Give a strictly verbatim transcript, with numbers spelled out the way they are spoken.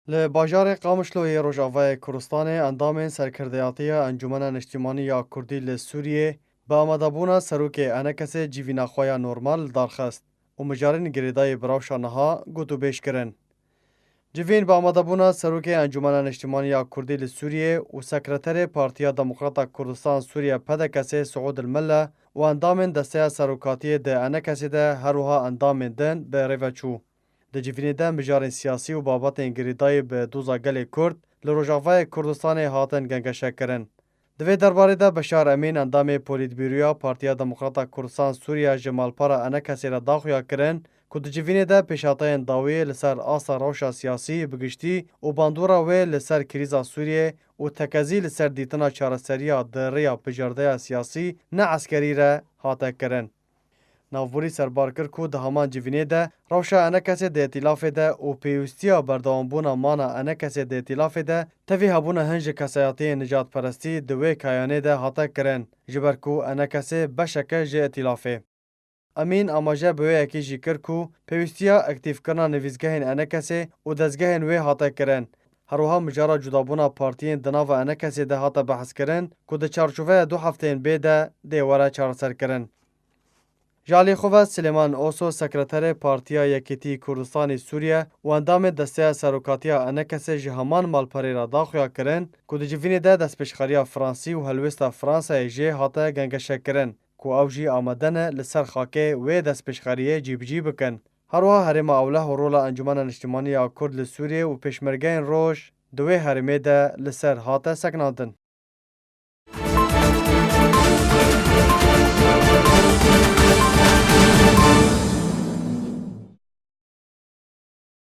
Li bajarê Qamişlo yê Rojavayê Kurdistanê endamên Serkirdeyatiya Encûmena Niştimanî ya Kurdî li Sûriyê bi amadebûna serokê ENKSê civîna xwe ya normal li dar xist û mijarên girêdayî bi rewşa niha gotûbêj kirin. Civîn bi amadebûna serokê Encûmena Niştimanî ya Kurdî li Sûriyê û sekreterê Partiya Demokrata Kurdistan Sûriye, PDKSê, Siûd El Mille û endamên Desteya Serokatiyê di ENKSê de, her wiha endamên din bi rê ve çû. Di civînê de mijarên siyasî û babetên girêdayî bi doza gelê Kurd li Rojavayê Kurdistanê hatin gengeşekirin. Di vê derbarê de Beşar Emîn, endamê Polîtbîroya Partiya Demokrata Kurdistan Sûriye, ji malpera ENKSê re daxuya kirin ku di civînê de pêşhateyên dawiyê li ser asta rewşa siyasî bi giştî û bandora wê li ser krîza Sûriyê û tekezî li ser dîtina çareseriya di rêya pijardeya siyasî ne eskerî re hate kirin. Navborî serbar kir ku di heman civînê de rewşa ENKSê di îtîlafê de û pêwîstiya berdewambûna mana ENKSê di îtîlafê de tevî hebûna hin ji kesayetiyên nijadperestî di wê kayanê de hate kirin, ji ber ku ENKSê beşek e ji îtîlafê. Emîn amaje bi wê yekê jî kir ku pêwîstiya aktîfkirina nivîsgehên ENKSê û dezgehên wê hate kirin. Her wiha mijara cudabûna partiyên di nava ENKSê de hate behskirin ku di çarçoveya du hefteyên bê de dê were çareserkirin. Ji alî xwe ve Silêman Oso, sekreterê Partiya Yekîtî Kurdistanê Sûriye û endamê Desteya Serokatiya ENKSê ji heman malperê re daxuya kirin ku di civînê de destpêşxeriya Fransî û helwêsta Fransayê jê hate gengeşekirin ku ew jî amade ne li ser xakê wê destpêşxeriyê cîbicî bikin. Her wiha Herêma Ewleh û rola Encûmena Niştimanî ya Kurd li Sûriyê û Pêşmergeyên Roj di wê herêmê de li ser hate sekinandin.